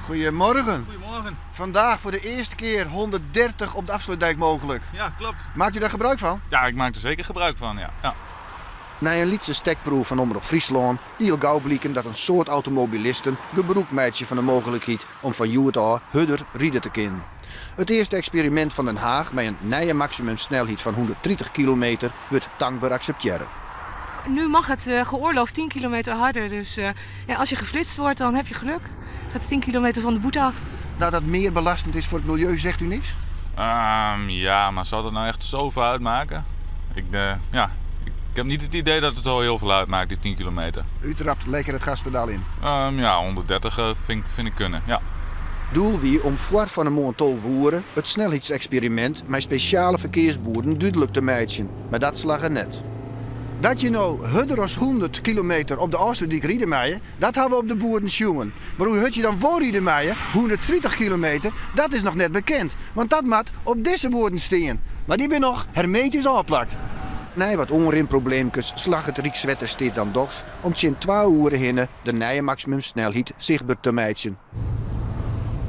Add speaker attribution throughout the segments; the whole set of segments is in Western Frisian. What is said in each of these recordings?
Speaker 1: Goedemorgen.
Speaker 2: Goedemorgen.
Speaker 1: Vandaag voor de eerste keer 130 op de Afsluitdijk mogelijk.
Speaker 2: Ja, klopt.
Speaker 1: Maakt u daar gebruik van?
Speaker 2: Ja, ik maak er zeker gebruik van, ja. Ja.
Speaker 1: Nei in lytse stekproef fan Omrop Fryslân die al gau bliken dat in soad automobilisten gebrûk meitsje fan de mooglikheid om fan hjoed ôf hurder ride te kinnen. It earste eksperimint fan Den Haach mei in nije maksimumsnelheid fan 130 kilometer wurdt tankber akseptearre.
Speaker 3: Nu mag het geoorloofd 10 kilometer harder. Dus ja, als je geflitst wordt, dan heb je geluk. Gaat 10 kilometer van de boete af.
Speaker 1: Nou, dat meer belastend is voor het milieu, zegt u niks?
Speaker 2: Ja, maar zou dat nou echt zoveel uitmaken? Ja, ik heb niet het idee dat het al heel veel uitmaakt, die 10 kilometer.
Speaker 1: U trapt lekker het gaspedaal in?
Speaker 2: Ja, 130 vind ik kunnen, ja.
Speaker 1: Doel wie om foar fan 'e moarn 12 oere it snelheidsexperiment mei spesjale ferkearsboerden dúdlik te meitsjen, mar dat slagge net. Dat je no hurder as 100 kilometer op de Ofslútdyk ride meie, dat ha we op de boerden sjoen. Mar hoe hurd je dan wol ride meie, 130 kilometer, dat is noch net bekend. Want dat moat op dizze boerden stean. Mar dy binne noch hermetysk ôfplakt. Nei wat oanrinprobleemkes slagge it Rykswettersteat dan dochs om tsjin twa oere hinne de nije maksimumsnelheid sichtber te meitsjen.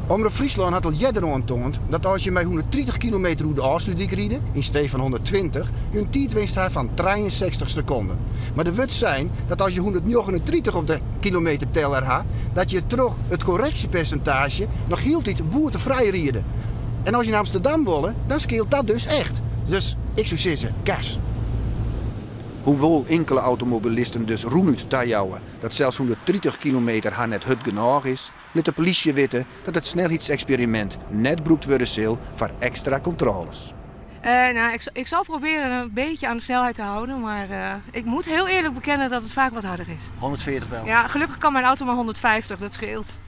Speaker 1: Omrop Fryslân hat al earder oantoand dat as je mei 130 kilometer oer de Ofslútdyk ride, yn stee fan 120, je in tiidwinst ha fan 63 sekonden. Mar der wurdt sein dat as je 139 op de kilometerteller ha, dat je troch it korreksjepersintaazje noch hieltyd boetefrij ride. En as je nei Amsterdam wolle, dan skeelt dat dus echt. Dus ik soe sizze, gas! Hoewol inkele automobilisten dus rûnút tajouwe dat sels 130 kilometer har net hurd genôch is, lit de polysje witte dat it snelheidseksperimint net brûkt wurde sil foar ekstra kontrôles.
Speaker 3: Nou, ik zal proberen een beetje aan de snelheid te houden, maar ik moet heel eerlijk bekennen dat het vaak wat harder is.
Speaker 1: 140 wel?
Speaker 3: Ja, gelukkig kan mijn auto maar 150, dat scheelt.